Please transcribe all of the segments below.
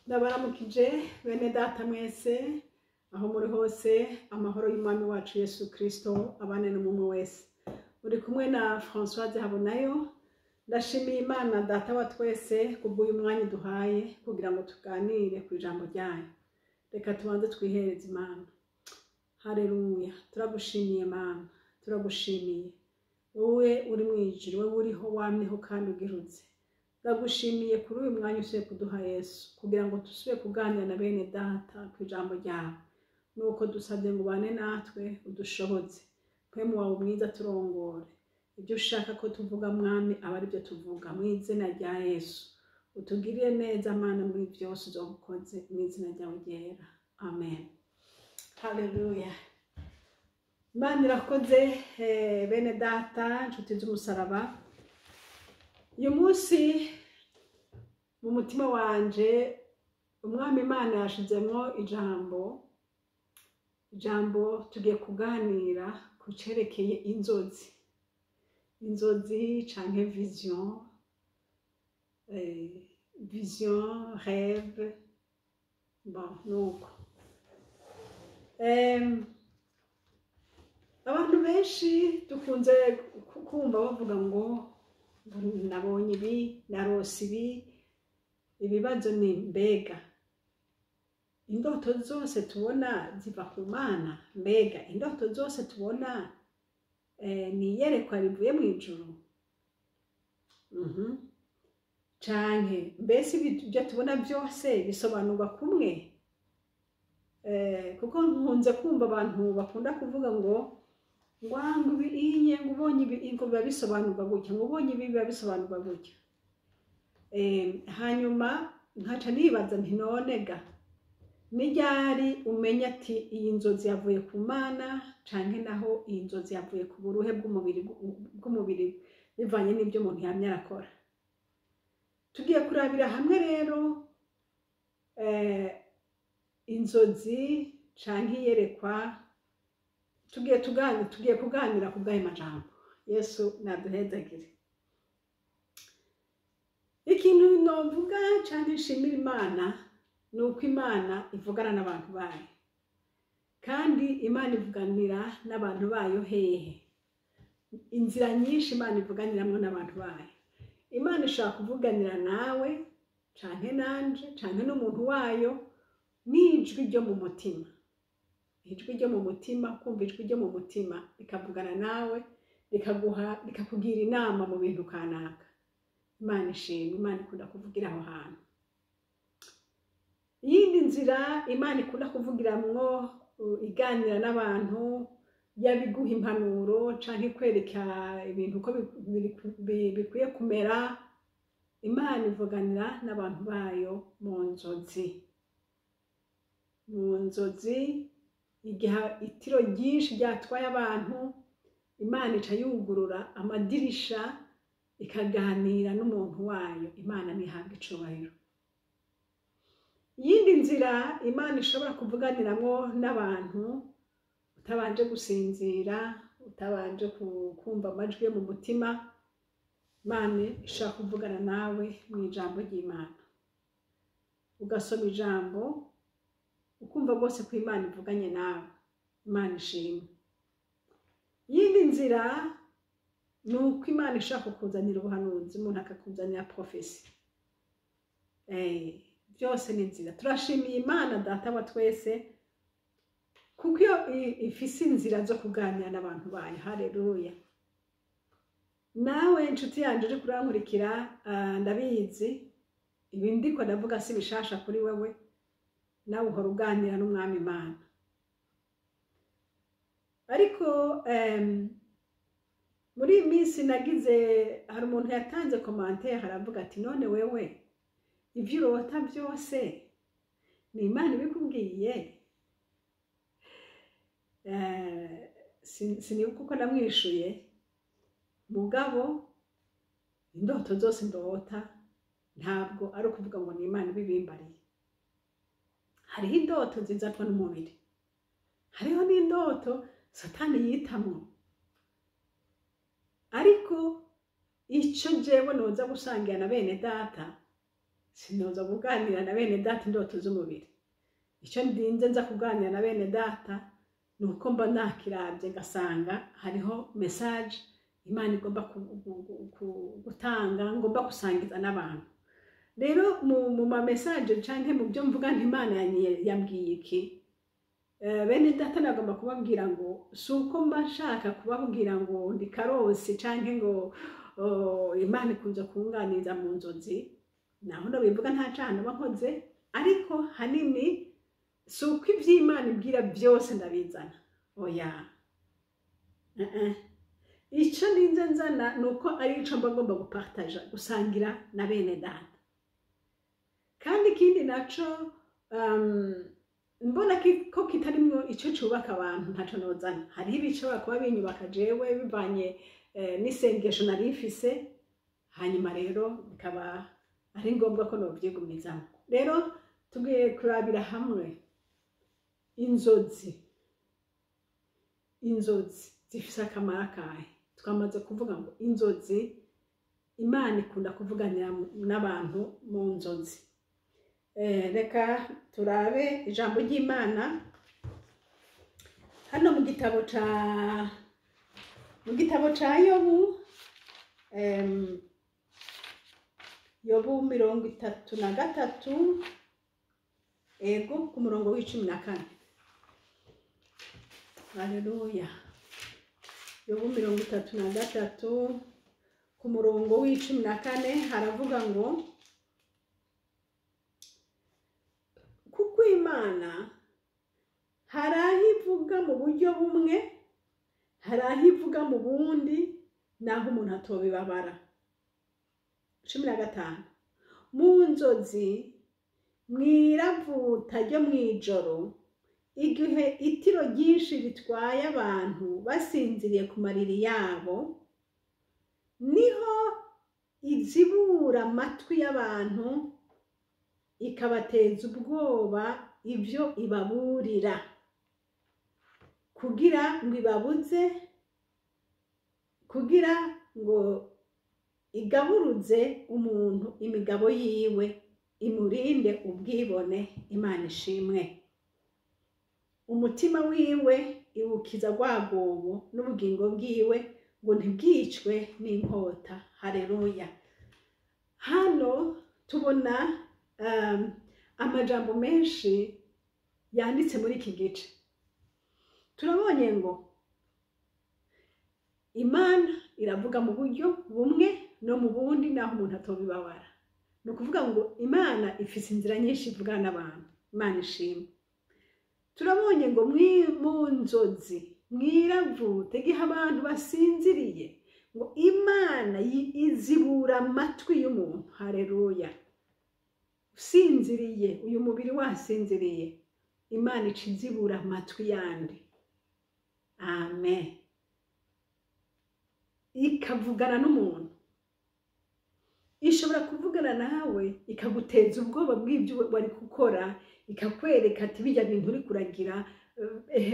Ndabaramukije bene data mwese aho muri hose, amahoro y'Umwami wacu Yesu Kristo abane n'umwe wese. Uri kumwe na Françoise Habonayo. Ndashimiye Imana Data wa twese kubw'uyu mwanya duhaye kugira ngo tuganire ku ijambo ryayo. Reka tubanze twihereze Imana. Haleluya, turagushimiye Mana, turagushimiye wowe uri mu ijuru, wowe uriho wamyeho kandi ugirutse. Ndagushimiye kuri uyu mwanya usubiye kuduha Yesu, kugira ngo dusubire kuganira na bene data ku ijambo ryawe. Nuko dusabye ngo ubane natwe, udushoboze, mpwemu wawe mwiza turongore. Ibyo ushaka ko tuvuga, Mwami, aba ari byo tuvuga, mu izina rya Yesu. Utugirire neza Mana muri byose uzobukoze, mu izina ryawe ryera, amen. Haleluya, Imana irakoze. Bene data, inshuti z'umusaraba, uyu munsi mu mutima wanje Umwami Imana yashizemwo ijambo. Tugiye kuganira ku cerekeye inzozi, inzozi canke vision, vision, rêve. Bon, nuko abantu benshi dukunze kumva bavuga ngo nabonye ibi, narose ibi. Ibibazo ni: mbega indoto zose tubona ziva ku Mana? Mbega indoto zose tubona ni iyerekwa rivuye mu ijuru? Canke mbese ibyo tubona byose bisobanurwa kumwe? Kuko nkunze kumva abantu bakunda kuvuga ngo ngo ibi inye, ngo ubonye ibi, ngo biba bisobanurwa gutya, ngo ubonye ibi biba bisobanurwa gutya. Hanyuma nkaca nibaza nti: none ga ni ryari umenya ati iyi nzozi yavuye ku Mana, canke naho iyi nzozi yavuye ku buruhe bw'umubiri bivanye n'ibyo umuntu yamye arakora? Tugiye kurabira hamwe rero inzozi canke iyerekwa. Tugiye kuganira ku bw'ayo majambo. Yesu naduhezagire. Ikintu novuga canke nshimira Imana ni uko Imana ivugana n'abantu bayo. Kandi Imana ivuganira n'abantu bayo hehe? Inzira nyinshi Imana ivuganiramwo n'abantu bayo. Imana ishobora kuvuganira nawe canke nanje canke n'umuntu wayo n'ijwi ryo mu mutima, ijwi ryo mu mutima, kumva ijwi ryo mu mutima rikavugana nawe, rikaguha, rikakugira inama mu bintu kanaka. Imana ishimwe, Imana ikunda kuvugira aho hantu. Iyindi nzira Imana ikunda kuvugiramwo, iganira n'abantu, yaba iguha impanuro canke ikwereka ibintu uko bikwiye kumera, Imana ivuganira n'abantu bayo mu nzozi. Mu nzozi, igihe itiro ryinshi ryatwaye abantu, Imana ica yugurura amadirisha ikaganira n'umuntu wayo. Imana ntihabwa icubahiro. Iyindi nzira Imana ishobora kuvuganiramwo n'abantu utabanje gusinzira, utabanje kumva amajwi yo mu mutima, Imana ishobora kuvugana nawe mu ijambo ry'Imana. Ugasoma ijambo, ukumva rwose ko Imana ivuganye nawe. Imana ishimwe. Iyindi nzira ni uko Imana ishaka kukuzanira ubuhanuzi, umuntu akakuzanira prophétie. Byose ni inzira. Turashimiye Imana Data wa twese kuko iyo ifise inzira zo kuganira n'abantu bayo. Haleluya. Nawe inshuti yanje uri kurankurikira, ndabizi ibi ndiko ndavuga si bishasha kuri wewe. Nawe uhora uganira n'Umwami Imana. Ariko muri iyi minsi nagize, hari umuntu yatanze commentaire, aravuga ati: none wewe ibyo urota byose ni Imana ibikubwiye? Sinibuka uko namwishuye, mugabo indoto zose ndota ntabwo ari ukuvuga ngo ni Imana ibibimbariye. Hariho indoto zizanwa n'umubiri, hariho n'indoto Satani yitamwo. Ariko icyo jewe noza gusangira na bene data Sinoza kuganira na bene data indoto z'umubiri. Icyo ndinze nza kuganira na bene data ni uko mba nakirabye ngasanga hariho message Imana igomba gutanga, ngomba gusangiza n'abantu. Rero mu ma message canke mu byo mvuga nti Imana yambwiye iki, bene data nagomba kubabwira ngo si uko mba nshaka kubabwira ngo ndi karosi canke ngo, oh, Imana ikunze kunganiriza mu nzozi. Naho ndabivuga nta caha noba nkoze, ariko hanini si uko ivy'Imana ibwira byose ndabizana, oya. Ico ninze nzana ni uko ari ico mba ngomba gupartaja, gusangira na bene data. Kandi ikindi naco, mbona ko kitarimwo ico cubaka abantu, ntaco nozana. Hariho ibishobora kuba binyubaka jewe bivanye n'isengesho nari mfise, hanyuma rero bikaba ari ngombwa ko novyigumizamo. Rero tugiye kurabira hamwe inzozi. Inzozi zifise akamaro akahe? Twamaze kuvuga ngo inzozi, Imana ikunda kuvuganira n'abantu mu nzozi. Reka turabe ijambo ry'Imana hano mu gitabo ca Yobu, Yobu 33, ego, ku murongo wa 14. Haleluya! Yobu 33 ku murongo wa 14 haravuga ngo: "Kuko Imana hari aho ivuga mu buryo bumwe, hari aho ivuga mu bundi, naho umuntu atobibabara." 15: "Mu nzozi, mwiravuta ryo mw'ijoro, igihe itiro ryinshi ritwaye abantu basinziriye ku mariri yabo, niho izibura amatwi y'abantu, ikabateza ubwoba ibyo ibaburira, kugira ngo ibabuze, kugira ngo igaburuze umuntu imigabo yiwe, imurinde ubwibone." Imana ishimwe. "Umutima wiwe iwukiza rwagobo, n'ubugingo bwiwe ngo ntibwicwe n'inkota." Haleluya! Hano tubona amajambo menshi yanditse muri iki gice. Turabonye ngo Imana iravuga mu buryo bumwe no mu bundi, naho umuntu atobibabara. Ni ukuvuga ngo Imana ifise inzira nyinshi ivugana n'abantu. Imana ishimwe. Turabonye ngo mu nzozi, mwiravute, igihe abantu basinziriye, ngo Imana izibura amatwi y'umuntu. Hareruya! Usinziriye, uyu mubiri wasinziriye, Imana ica izibura amatwi yandi, amen, ikavugana n'umuntu. Ishobora kuvugana nawe ikaguteza ubwoba bw'ibyo wari gukora, ikakwereka ati: "Bijya bintu uri kuragira,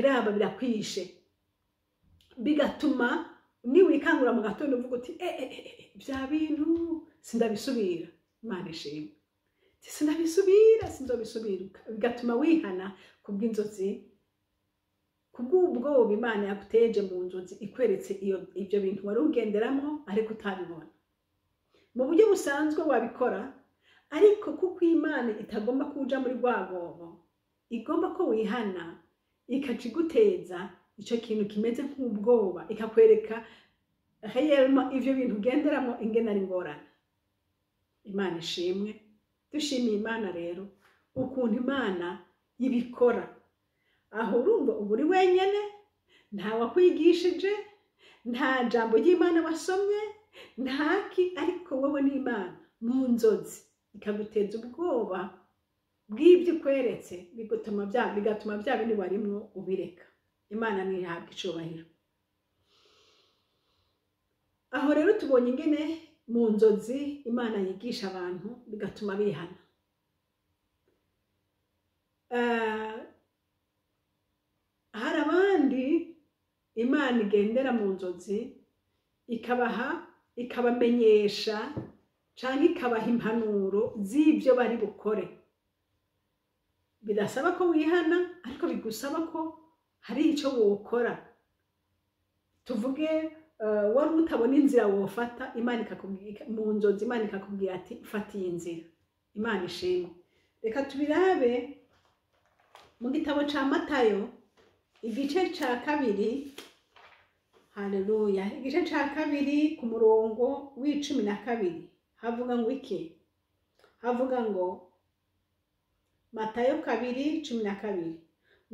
raba birakwishe." Bigatuma niwikangura mu gatondo uvuga uti: "Eh, eh, eh, bya bintu sindabisubira." Imana ishimwe. "Sindabisubira, sinzobisubira." Bigatuma wihana kubw'inzozi, kubw'ubwoba Imana yaguteje mu nzozi, ikweretse iyo ibyo bintu wari ugenderamo ariko utabibona. Mu buryo busanzwe wabikora, ariko kuko Imana itagomba kuja muri rwa rwobo, igomba ko wihana, ikaca iguteza ico kintu kimeze nk'ubwoba, ikakwereka réellement ivyo bintu ugenderamo ingene ari ingorane. Imana ishimwe. Dushimiye Imana rero ukuntu Imana ibikora. Aho urumva uba uri wenyene, nta wakwigishije, nta jambo ry'Imana wasomye, ntaki, ariko wowe n'Imana mu nzozi, ikaguteza ubwoba bw'ibyo ikweretse, bigatuma bya bindi warimwo ubireka. Imana ntihabwa icubahiro. Aho rero tubonye ingene mu nzozi Imana yigisha abantu bigatuma bihana. Hari abandi Imana igendera mu nzozi, ikabaha, ikabamenyesha Canke ikabaha impanuro z'ibyo bari bukore. Bidasaba ko wihana, ariko bigusaba ko hari icyo wokora. Tuvuge wari utabona inzira wofata, Imana ikakubwira mu nzozi, Imana ikakubwira ati: "Fata iyi nzira." Imana ishimwe. Reka tubirabe mu gitabo ca Matayo, igice ca 2. Haleluya! Igice ca 2, ku murongo w'12, havuga ngo iki? Havuga ngo, Matayo 2:12,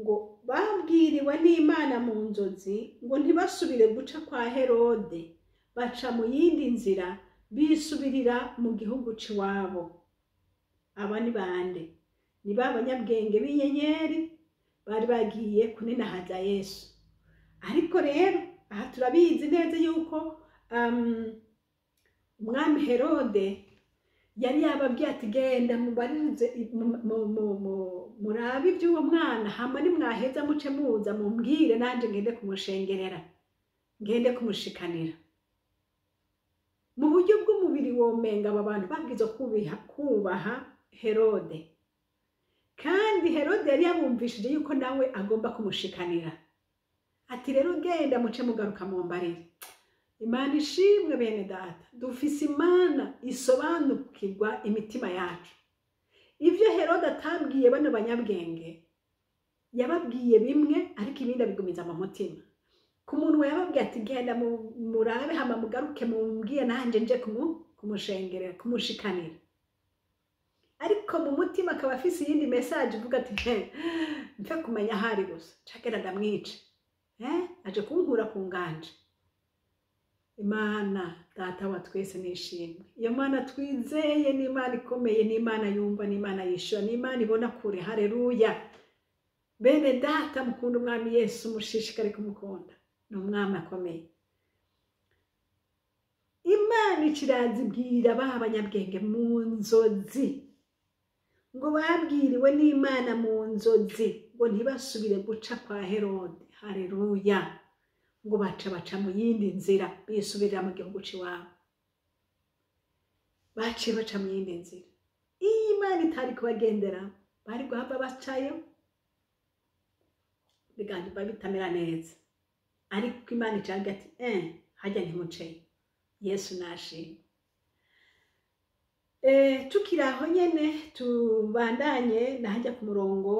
ngo: "Babwiriwe n'Imana mu nzozi ngo ntibasubire guca kwa Herode, baca mu yindi nzira, bisubirira mu gihugu c'iwabo." Aba ni bande? Ni ba banyabwenge b'inyenyeri bari bagiye kuninahaza Yesu. Ariko rero aha turabizi neza yuko umwami Herode yari yababwiye ati: "Genda mubaririze, murabe iby'uwo mwana, hama nimwaheza muce muza mumbwire, nanjye ngende kumushengerera, ngende kumushikanira." Mu buryo bw'umubiri womenga aba bantu babwirizwa kubaha Herode, kandi Herode yari yabumvishije yuko nawe agomba kumushikanira, ati: "Rero genda muce mugaruka mumbarire." Imana ishimwe. Bene data, dufise Imana isobanukirwa imitima yacu. Ibyo Herode atabwiye bano banyabwenge, yababwiye bimwe ariko ibindi abigumiza mu mutima. Ku muntu yababwiye ati: "Genda murabe, hama mugaruke mumbwiye, nanjye nje kumushengerera, kumushikanira," ariko mu mutima akaba afise iyindi message ivuga ati: "He, mfe kumenya aho ari gusa, cagera ndamwice, aje kunkura ku nganje." Imana Data wa twese nishimwe. Iyo Mana twizeye ni Imana ikomeye, ni Imana yumva, ni Imana yishura, ni Imana ibona kure. Hareruya! Bene data mukunda umwami Yesu, mushishikare kumukunda, ni umwami akomeye. Imana ikirazibwira ba banyabwenge mu nzozi ngo babwiriwe n'Imana mu nzozi ngo ntibasubire guca kwa Herode. Hareruya! Ngo baca mu yindi nzira, bisubirira mu gihugu c'iwabo. Baciye baca mu yindi nzira. Iyo Imana itari kubagendera, bari guhava bacayo biganirwa bitamera neza, ariko Imana icaga ati: "Hajya ntimuceyo." Yesu nashimwe. Tukiri aho nyene, tubandanye nahajya ku murongo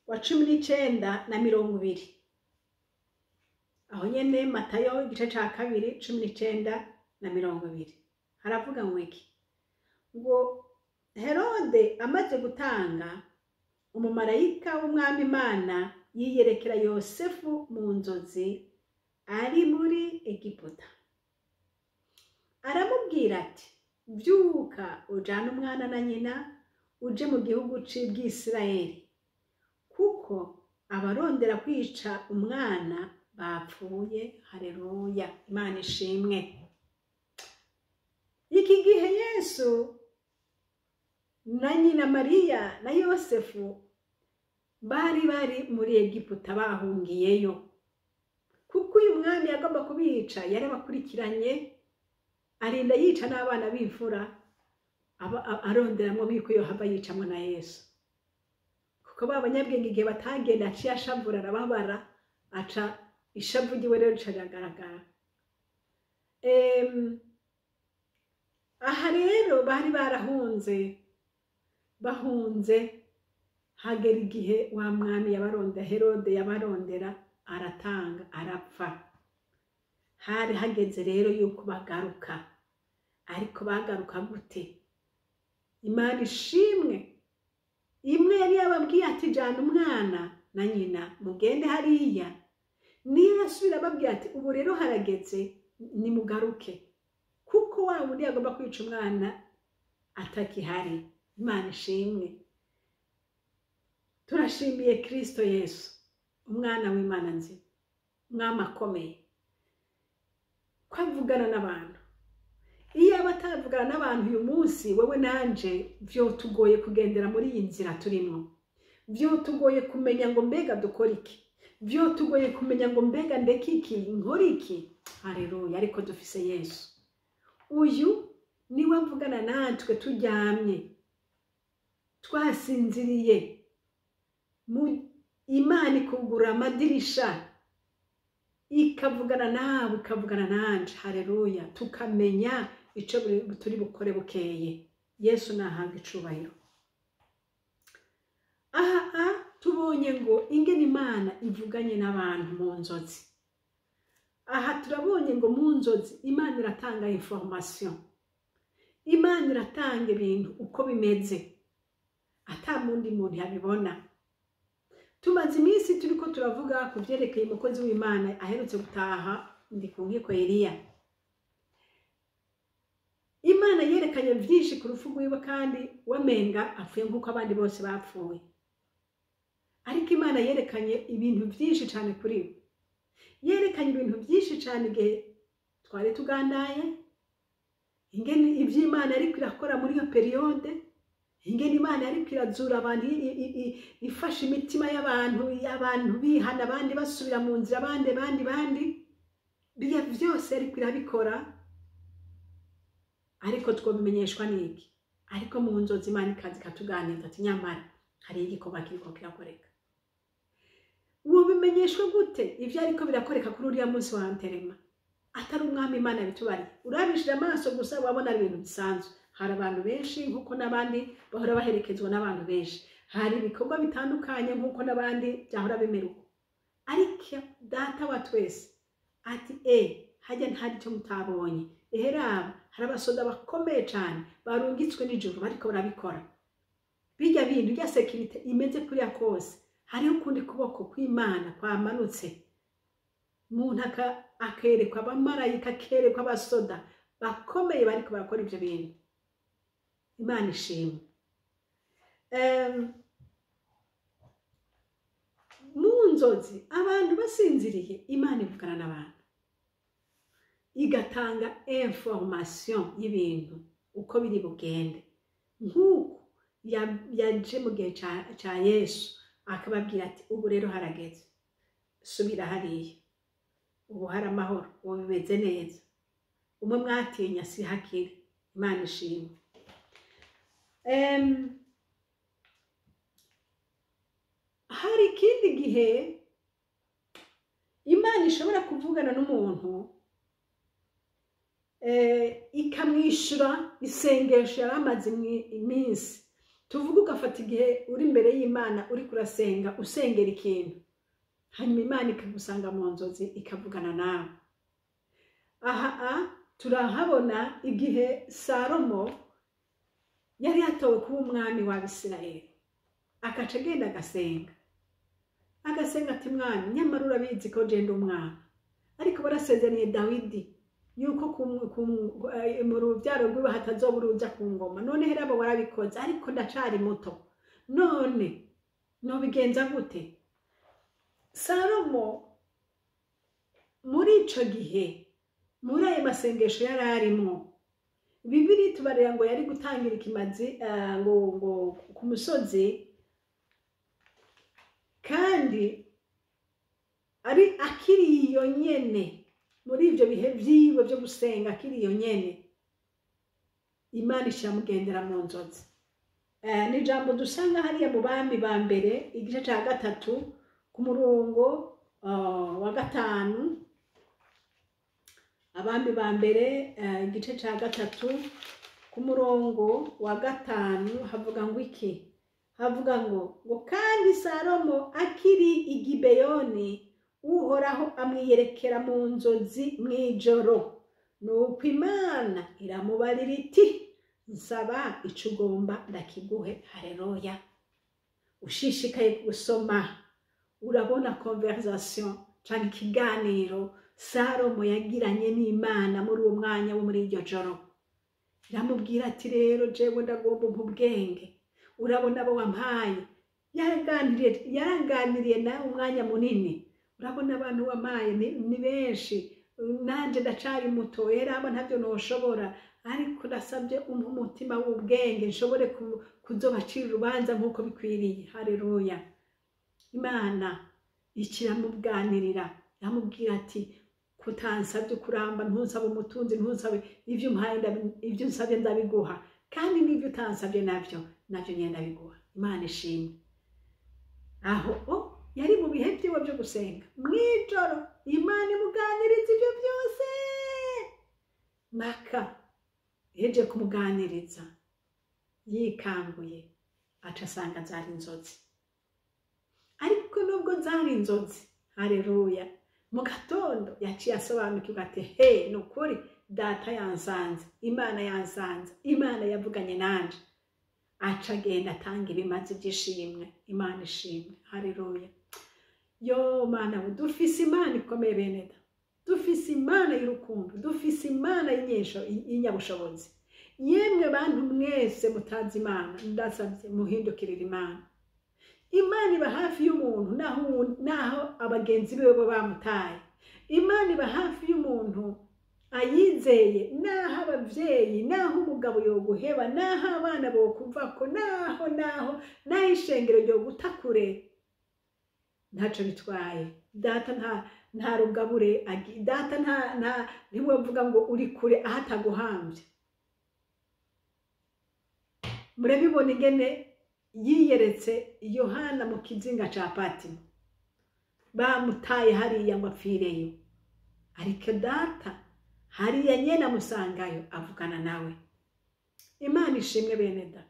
wa 19 na 20. Aho nyene Matayo igice ca 2, 19 na 20, haravuga ngo iki? Ngo: "Herode amaze gutanga, umumarayika w'umwami Imana yiyerekera Yosefu mu nzozi ari muri Egiputa, aramubwira ati: 'Byuka, ujane umwana na nyina, uje mu gihugu c'Ubwisirayeli, kuko abarondera kwica umwana bapfuye.'" Hareruya! Imana ishimwe. Iki gihe Yesu na nyina Mariya na Yosefu bari muri Egiputa, bahungiyeyo kuko uyu mwami yagomba kubica. Yarabakurikiranye, arinda yica n'abana b'imfura, aronderamwo yuko yohava yicamwo na Yesu, kuko ba banyabwenge igihe batagenda aciye ashavura, arababara, aca ishavu ryiwe rero rica riragaragara. Aha rero bari barahunze, bahunze hagera igihe wa mwami yabarondera, Herode yabarondera, aratanga, arapfa. Hari hageze rero yuko bagaruka, ariko bagaruka gute? Imana ishimwe, imwe yari yababwiye ati: "Jana umwana na nyina, mugende hariya," niyo yasubira ababwira ati: "Ubu rero harageze, nimugaruke, kuko wa wundi yagomba kwica umwana atakihari." Imana ishimwe. Turashimiye Kristo Yesu, umwana w'Imana nzima, umwami akomeye, ko avugana n'abantu. Iyo aba atavugana n'abantu uyu munsi, wowe nanje vyotugoye kugendera muri iyi nzira turimo, vyotugoye kumenya ngo mbega dukora iki, vyotugoye kumenya ngo mbega ndeke iki, nkora iki. Hareruya! Ariko dufise Yesu. Uyu niwe avugana natwe turyamye, twasinziriye, Imana ikugura amadirisha ikavugana nawe, ikavugana nanje. Haleluya! Tukamenya ico turi bukore bukeye. Yesu nahabwa icubahiro. Aha tubonye ngo ingene Imana ivuganye n'abantu mu nzozi. Aha turabonye ngo mu nzozi Imana iratanga information, Imana iratanga ibintu uko bimeze, ata mundi muntu yabibona. Tumaze iminsi turiko turavuga ku vyerekeye umukozi w'Imana aherutse gutaha, ndi ku nkiko Eliya. Imana yerekanye vyinshi ku rupfu rwiwe, kandi wamenga apfuye nk'uko abandi bose bapfuye, ariko Imana yerekanye ibintu vyinshi cane kuri we. Yerekanye ibintu vyinshi cane igihe twari tugandaye, ingene ivy'Imana ariko irakora muri iyo période, ingene Imana ariko irazura abantu, ifasha imitima y'abantu, abantu bihana, abandi basubira mu nzira, abandi bandi bandi biya vyose ariko irabikora. Ariko twobimenyeshwa n'iki? Ariko mu nzozi Imana ikaza ikatuganiriza ati nyamara hari igikorwa kiriko kirakoreka. Wobimenyeshwa gute ivyo ariko birakoreka kuri uriya munsi wa enterrement, atari Umwami Imana bitubariye? Urabishije amaso gusa, wabona ari ibintu bisanzwe. Hari abantu benshi nk'uko n'abandi bahora baherekezwa n'abantu benshi, hari ibikorwa bitandukanye nk'uko n'abandi byahora bimera uko. Ariko Data wa twese ati: "E, hajya ntari icyo mutabonye. Eheraba hari abasoda bakomeye cyane barungitswe nijoro bariko barabikora bijya bintu bya sécurité imeze kuriya kose. Hariho ukundi kuboko kw'Imana kwamanutse." Umuntu akerekwa abamarayika, akerekwa abasoda bakomeye bariko barakora ibyo bintu. Imana ishimwe. Mu nzozi, abantu basinziriye, Imana ivugana n'abantu, igatanga information y'ibintu uko biri bugende, nk'uko yaje mu gihe ca Yesu akababwira ati: "Ubu rero harageze, subira hariya, ubu hari amahoro, ubu bimeze neza, umwe mwatinya si hakiri." Imana ishimwe. Hari ikindi gihe Imana ishobora kuvugana n'umuntu, ikamwishyura isengesho yari amaze iminsi. Tuvuge ugafata igihe uri imbere y'Imana, uri kurasenga, usengera ikintu, hanyuma Imana ikagusanga mu nzozi, ikavugana nawe. Aha turahabona igihe Salomo yari yatowe kuba umwami w'Abisirayeli, akaca agenda agasenga, agasenga ati: "Mwami, nyamara urabizi ko jenda umwami, ariko barasezeraniye Dawidi yuko mu rubyaro rwiwe hatazoba uruja ku ngoma. None herabo warabikoze, ariko ndacari muto, none nobigenza gute?" Salomo muri ico gihe, muri ayo masengesho yari arimwo, Bibiri tubarira ngo yari gutangira ikimazi ngo ku musozi, kandi ari akiri iyo nyene muri ibyo bihe vyiwe byo gusenga, akiri iyo nyene, Imana ishamugendera mu nzozi. Ni ijambo dusanga hariya mu Bami ba Mbere, igice cya 3, ku murongo wa 5. Abami ba Mbere, igice cya 3, ku murongo wa 5, havuga ngo iki? Havuga ngo kandi Salomo akiri i Gibeyoni, Uhoraho amwiyerekera mu nzozi mw'ijoro. Nuko Imana iramubarira iti: "Nsaba ico ugomba ndakiguhe." Haleluya! Ushishikaye gusoma, urabona conversation canke ikiganiro Salomo yagiranye n'Imana muri uwo mwanya wo muri iryo joro. Iramubwira ati: "Rero jewe ndagomba umpa ubwenge, urabona abo wampaye." Yaranganiriye nawe umwanya munini. "Urabona abantu wampaye ni benshi, nanje ndacari muto, eraba ntabyo noshobora, ariko ndasabye umpe umutima w'ubwenge nshobore kuzobacira urubanza nk'uko bikwiriye." Haleluya! Imana ikiramuganirira, iramubwira ati: Kutansabye kuramba, ntunsaba umutunzi, ntunsabe ibyo umpaye, ibyo unsabye ndabiguha, kandi n'ibyo utansabye navyo nyene ndabiguha. Imana ishimwe. Aho o yari mu bihe vyiwe vyo gusenga mw'ijoro, Imana imuganiriza ibyo byose. Maka ihejeje kumuganiriza, yikanguye aca asanga zari inzozi. Ariko nubwo zari inzozi, haleluya, mu gatondo yaciye asobanukirwa ati: "He, ni ukuri Data yansanze, Imana yansanze, Imana yavuganye nanje." Aca agenda atanga ibimazi by'ishimwe. Imana ishimwe, haleluya. Yo Mana we, dufise Imana ikomeye beneda, dufise Imana y'urukundo, dufise Imana y'inyesho y'inyabushobozi. Yemwe bantu mwese mutazi Imana, ndasabye muhindukirire Imana. Imana iba hafi y'umuntu naho abagenzi biwe bo bamutaye. Imana iba hafi y'umuntu ayizeye, naho abavyeyi, naho umugabo yoguheba, naho abana bokuvako, naho ishengero ryoguta kure, ntaco bitwaye. Data nta rugabure, Data nta ntiwovuga ngo uri kure aho ataguhamvye. Murabibona ingene yiyeretse Yohana mu kizinga ca Patimo, bamutaye hariya ngo apfireyo, ariko Data hariya nyene amusangayo, avugana nawe. Imana ishimwe bene da.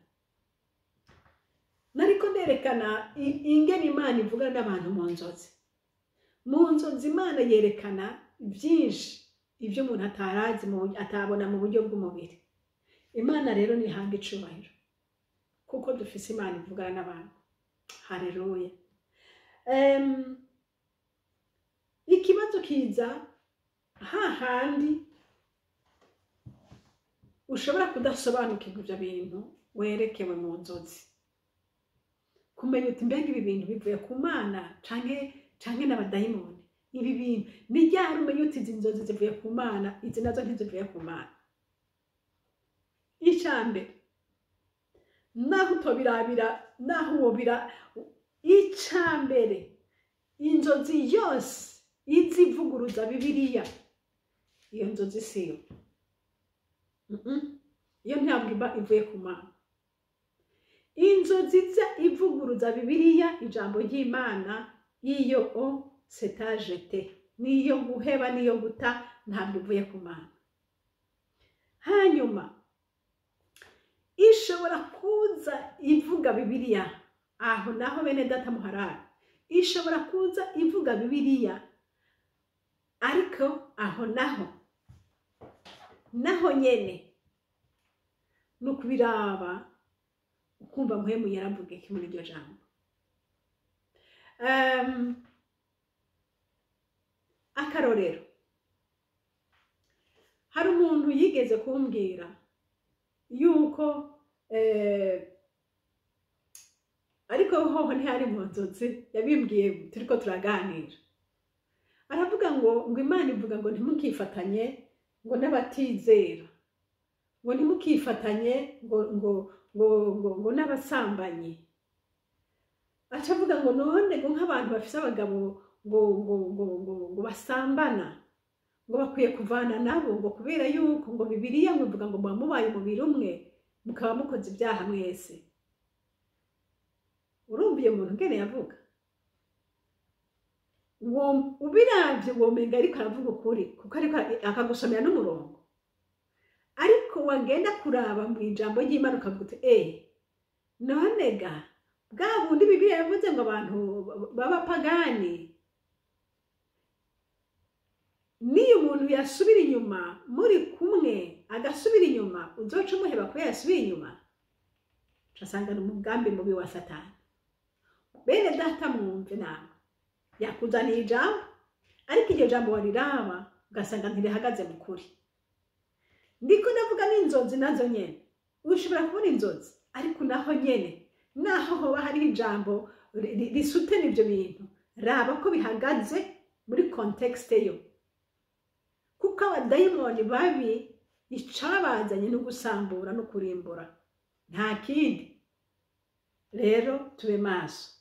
Nariko nerekana ingene Imana ivugana n'abantu mu nzozi. Mu nzozi Imana yerekana byinshi, ibyo umuntu atarazi, atabona mu buryo bw'umubiri. Imana rero nihanga icubahiro kuko dufise Imana ivugana n'abantu, haleluya. Ikibazo kiza hahandi ushobora kudasobanukirwa ibyo bintu werekewe mu nzozi, kumenya uti: "Mbega ibi bintu bivuye ku Mana canke n'abadayimoni?" Ibi bintu ni ryari umenya uti izi nzozi zivuye ku Mana, izi nazo ntizivuye ku Mana? Ica mbere, naho utobirabira, naho wobira, ica mbere, inzozi yose izivuguruza Bibiliya, iyo nzozi siyo. Iyo ntabwo iba ivuye ku Mana. Inzozi iza ivuguruza Bibiliya, ijambo ry'Imana, iyo o c'est à jeter, niyo guheba, niyo guta, ntabwo ivuye ku Mana. Hanyuma ishobora kuza ivuga Bibiliya, aho naho bene data muharara, ishobora kuza ivuga Bibiliya, ariko aho naho nyene ni ukubiraba ukumva Mpwemu yaravuga iki muri iryo jambo. Akarorero, hari umuntu yigeze kumbwira yuko ariko hoho ntihari mu nzozi, yabimbwiye turiko turaganira, aravuga ngo Imana ivuga ngo ntimukifatanye ngo n'abatizera, ngo ntimukifatanye ngo n'abasambanyi. Aca avuga ngo none ngo nk'abantu bafise abagabo ngo basambana, ngo bakwiye kuvana nabo, ngo kubera yuko ngo Bibiliya ngo ivuga ngo muba mubaye umubiri umwe, mukaba mukoze ibyaha mwese. Urumva iyo muntu ngene yavuga, ubiravye womenga ariko aravuga ukuri, kuko ariko akagusomera n'umurongo, ariko wagenda kuraba mu ijambo ry'Imana ukavuga uti: "Eh, none ga bwa bundi Bibiliya yavuze ngo abantu b'abapagani, niyo umuntu yasubira inyuma muri kumwe, agasubira inyuma, uzoca umuheba kubera yasubiye inyuma?" Ugasanga ni umugambi mubi wa Satani. Bene data, mwumve namwe, yakuzaniye ijambo, ariko iryo jambo wariraba ugasanga ntirihagaze mu kuri. Ndiko ndavuga n'inzozi nazo nyene, ushobora kubona inzozi, ariko naho nyene, naho hoba hariho ijambo risutena ivyo bintu, raba ko bihagaze muri contexte yo, kuko abadayimoni babi icabazanye no gusambura no kurimbura, nta kindi. Rero tube maso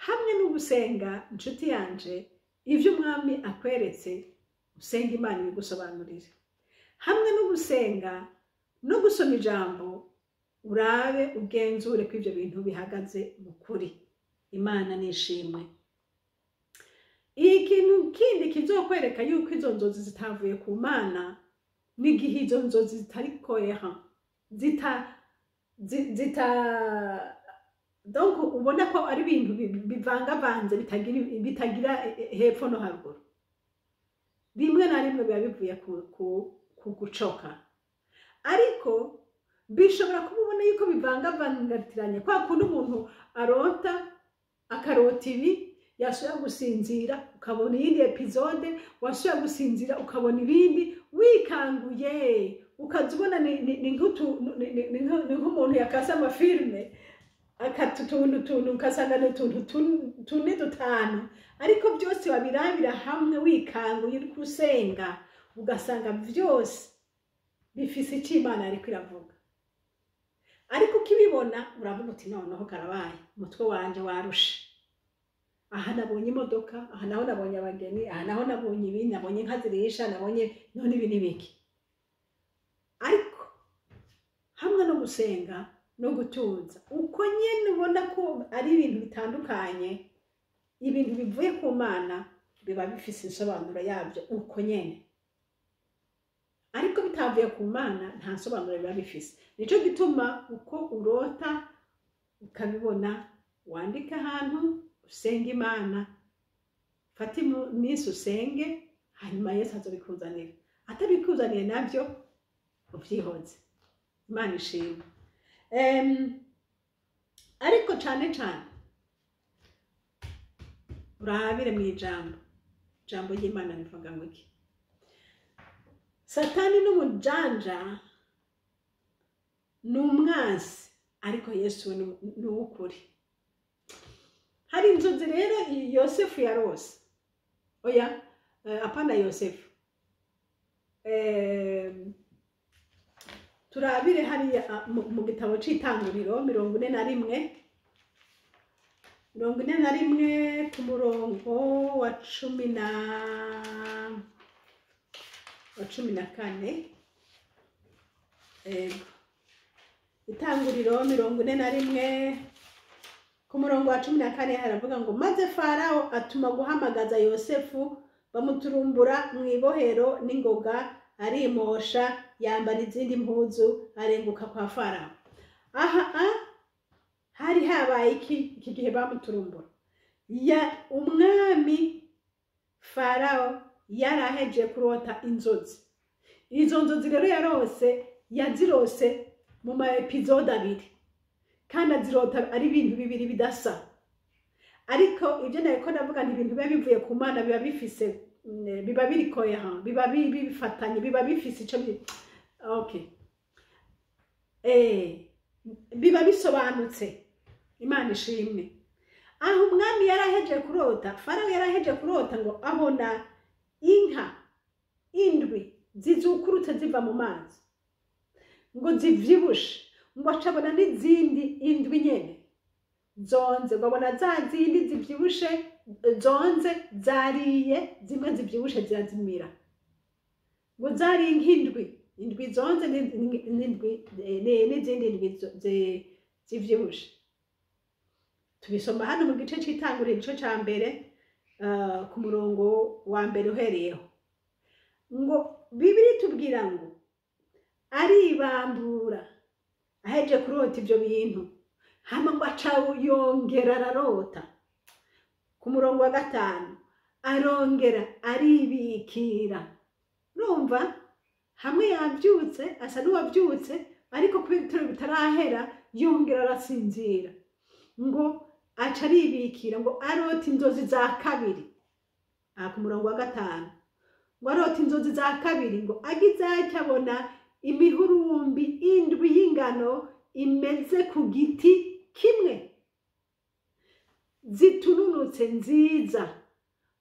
hamwe no gusenga, inshuti yanje. Ibyo umwami akweretse, usenga Imana ibigusobanurire. Hamwe no gusenga no gusoma ijambo, urabe ugenzure ko ibyo bintu bihagaze mu kuri. Imana nishimwe. Ikintu kindi kizokwereka yuko izo nzozi zitavuye ku Mana n'igihe izo nzozi zitari cohérent, zita zi- zita donc ubona ko ari ibintu bivangavanze, bitagira hepfo no haruguru. Rimwe na rimwe biba bivuye ku gucoka, ariko bishobora kuba ubona yuko bivangavangatiranye, kwa kundi umuntu arota, akarota ibi, yasubira gusinzira ukabona iyindi épisode, wasubira gusinzira ukabona ibindi, wikanguye ukaza ubona ni nk'umuntu yakase amafilme, akata utuntu tuntu, ugasanga ni utuntu tune, dutanu, ariko byose wabirabira hamwe wikanguye uri gusenga, ugasanga byose bifise icyo Imana ariko iravuga. Ariko ukibibona uravuga uti: "Noneho karabaye, umutwe wanje warushe. Aha nabonye imodoka, aha naho nabonye abageni, aha naho nabonye ibi, nabonye inka zirisha, nabonye none ibi n'ibiki." Ariko hamwe no gusenga no gutuza, uko nyene ubona ko ari ibintu bitandukanye, ibintu bivuye ku Mana biba bifise insobanuro yabyo uko nyene, ariko bitavuye ku Mana nta nsobanuro biba bifise. Nico gituma uko urota ukabibona, wandika ahantu, usenga Imana, fata iminsi usenge, hanyuma Yesu azobikuzanira. Atabikuzaniye nabyo ubyihoze. Imana ishimwe. Ariko cane cane urabire mu ijambo ry'Imana rivuga ngo iki. Satani n'umujanja, ni umwansi, ariko Yesu we ni uw'ukuri. Hari inzozi rero Yosefu yarose. Oya, apana Yosefu. Turabire hariya mu gitabo c'Itanguriro 41, 41, ku murongo wa 14. Ego, Itanguriro 41 ku murongo wa 14 haravuga ngo: "Maze Farawo atuma guhamagaza Yosefu, bamuturumbura mu ibohero n'ingoga, arimosha, yambara izindi mpuzu, arenguka kwa Farawo." Aha hari habaye iki iki gihe bamuturumbura? Ya umwami Farawo yari ahejeje kurota inzozi. Izo nzozi rero yarose, yazirose mu ma épisodes abiri, kandi azirota ari ibintu bibiri bidasa. Ariko ibyo nariko ndavuga nti ibintu biba bivuye ku Mana biba bifise biba biri cohérent, biba bifatanye, biba bifise ico okay, biba bisobanutse. Imana ishimwe. Aho umwami yaraheje kurota, Farawo yaraheje kurota ngo abona inka indwi zizukurutse ziva mu mazi, ngo zivyibushe, ngo acabona n'izindi indwi nyene zonze, ngo abona za zindi zivyibushe zonze zariye zimwe zivyibushe zirazimira, ngo zari nk'indwi, indwi zonze n'indwi n'izindi ndwi zivyibushe. Tubisoma hano mu gice c'Itanguriro, igice ca mbere, ku murongo wa mbere uhereyeho, ngo Bibiri tubwira ngo aribambura aheje kurota ivyo bintu, hama ngo aca yongera ararota. Ku murongo wa gatanu arongera aribikira. Urumva hamwe yabyutse, asa n'uwabyutse, ariko kubera ibitaro bitarahera yongera arasinzira, ngo aca aribikira, ngo arota inzozi za kabiri. Aha ku murongo wa gatanu ngo arota inzozi za kabiri, ngo agize atya abona imihurumbi indwi y'ingano imeze ku giti kimwe, zitununutse nziza,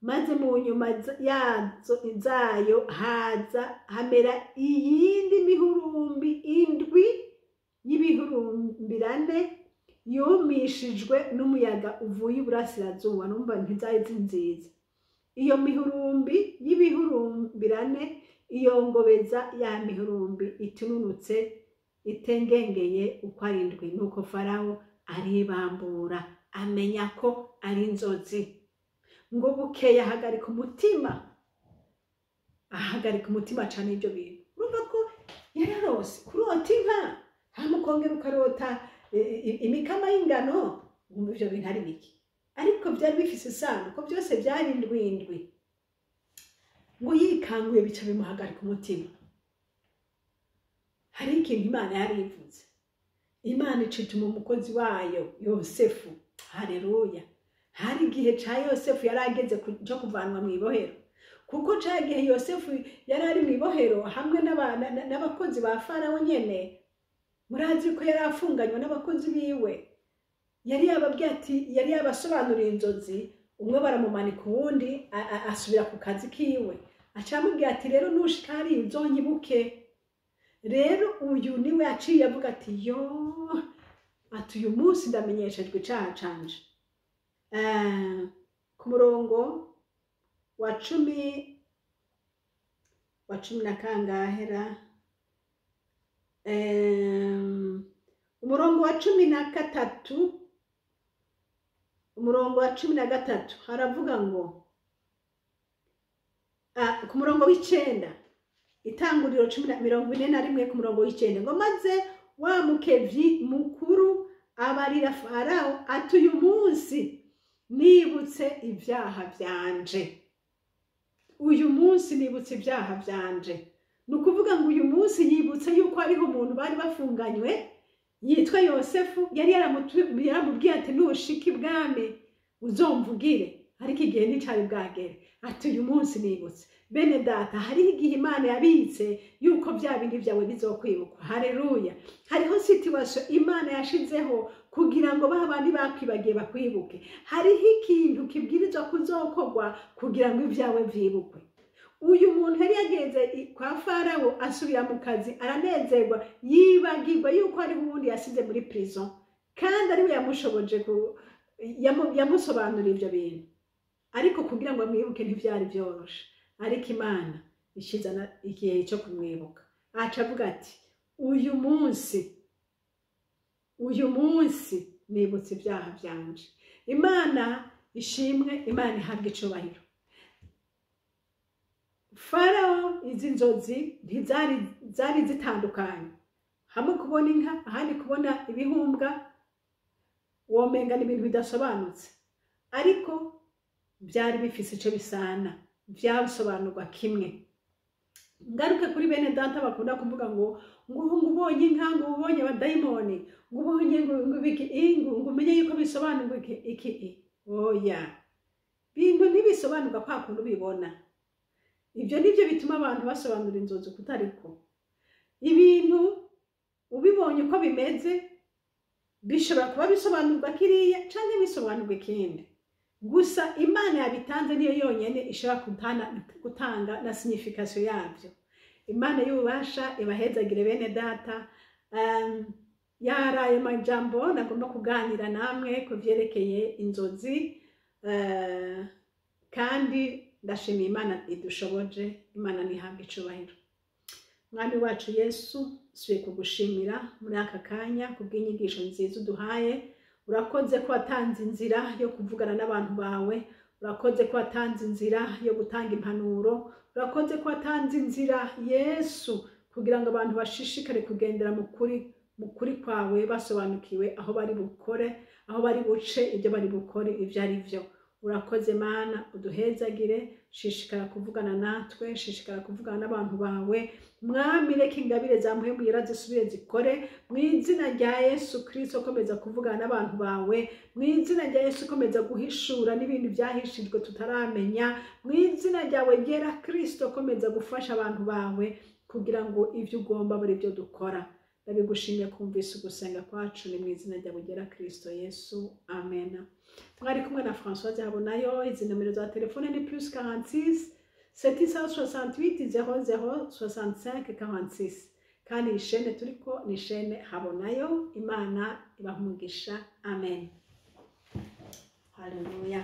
maze mu nyuma yazo zayo haza hamera iyindi mihurumbi indwi y'ibihurumbirane yumishijwe n'umuyaga uvuye iburasirazuba. Numva ntizari nziza. Iyo mihurumbi y'ibihurumbirane iyongobeza ya mihurumbi itununutse itengengeye uko ari indwi. Nuko Farawo aribambura, amenya ko ari inzozi. Ngo bukeye ahagarika umutima, ahagarika umutima cane ibyo bintu. Urumva ko yararose kurota inka, hama ukongera ukarota imikama y'ingano, wumva ivyo bintu ari biki? Ariko byari bifise isano, ko byose byari indwi indwi. Ngo yikanguye, bica bimuhagarika umutima. Hari ikintu Imana yari ivuze, Imana icituma umukozi wayo Yosefu. Haleluya! Hari igihe ca Yosefu yari ageze co kuvanwa mu ibohero, kuko ca gihe Yosefu yari ari mu ibohero hamwe n'abakozi ba Farawo nyene. Murazi ko yari afunganywe n'abakozi biwe. Yari yababwiye ati, yari yabasobanuriye inzozi, umwe baramumanika, uwundi asubira ku kazi kiwe. Acamubwira ati: "Rero nushika hariya uzonyibuke." Rero uyu niwe yaciye avuga ati: "Yo," ati, "uyu munsi ndamenyeshejwe icaha canje." Ku murongo wa cumi na kangahera, umurongo wa 13, umurongo wa 13 haravuga ngo, ku murongo w'icenda, Itanguriro 41, ku murongo w'icenda, ngo: "Maze wa mukevyi mukuru abarira Farawo ati: 'Uyu munsi nibutse ibyaha vyanje, uyu munsi nibutse ibyaha vyanje.'" Ni ukuvuga ngo uyu munsi yibutse yuko hariho umuntu bari bafunganywe yitwa Yosefu, yari yaramubwiye ati: "Nushika ibwami uzomvugire." Ariko igihe nticari bwagere. Ati: "Uyu munsi nibutse." Bene data, hariho igihe Imana yabitse yuko bya bindi byawe bizokwibukwa. Haleluya! Hariho situation Imana yashizeho kugira ngo ba bandi bakwibagiye bakwibuke. Hariho ikintu kibwirizwa kuzokorwa kugira ngo ibyawe vyibukwe. Uyu muntu yari yagenze kwa Farawo, asubira mu kazi, aranezerwa, yibagirwa yuko hariho uwundi yasize muri prison, kandi ariwe yamushoboje yamusobanurira ivyo bintu. Ariko kugira ngo amwibuke ntivyari vyoroshe. Ariko Imana ishizana igihe cyo kumwibuka, aca avuga ati: "Uyu munsi, uyu munsi nibutse ibyaha vyanje." Imana ishimwe, Imana ihabwe icubahiro. Farawo, izi nzozi ntizari zari zitandukanye, hamwe kubona inka, ahandi kubona ibihumbwa, womenga ni ibintu bidasobanutse, ariko byari bifise ico bisana, byasobanurwa kimwe. Ngaruke kuri bene data bakunda kuvuga ngo ubonye inka, ngo ubonye abadayimoni, ngo ubonye ngo ibiki, ngo umenye yuko bisobanurwa iki iki. Oya, bintu ntibisobanurwa kwa kuntu ubibona. Ibyo nibyo bituma abantu basobanura inzozi kutariko. Ibintu ubibonye uko bimeze bishobora kuba bisobanurwa kiriya canke bisobanurwa ikindi. Gusa Imana yabitanze niyo yonyene ishobora gutanga na signification yabyo. Imana y'ububasha ibahezagire, bene data. Yaraye majambo nagomba kuganira namwe ku vyerekeye inzozi, kandi ndashimiye Imana idushoboje. Imana ntihabwe icubahiro. Mwami wacu Yesu, suye kugushimira muri aka kanya kubw'inyigisho nziza uduhaye. Urakoze ko watanze inzira yo kuvugana n'abantu bawe, urakoze ko watanze inzira yo gutanga impanuro, urakoze ko watanze inzira, Yesu, kugira ngo abantu bashishikare kugendera mu kuri kwawe, basobanukiwe aho bari bukore, aho bari buce, ibyo bari bukore ibyo ari byo. Urakoze Mana, uduhezagire. Shishikara kuvugana natwe, shishikara kuvugana n'abantu bawe, Mwami. Reka ingabire za Mpwemu Yera zisubire zikore mu izina rya Yesu Kristo. Komeza kuvugana n'abantu bawe mu izina rya Yesu. Komeza guhishura n'ibintu byahishijwe tutaramenya mu izina ryawe ryera Kristo. Komeza gufasha abantu bawe kugira ngo ibyo ugomba buri byo dukora. Ndabigushimiye kumvise ugusenga kwacu, ni mu izina ryawe ryera Kristo Yesu, amen. Mwari kumwe na Françoise Habonayo. Izi nomero za telefone ni +46 768 00 65 46. Kandi iyi chaîne turiko ni chaîne Habonayo. Imana ibaha umugisha, amen. Haleluya.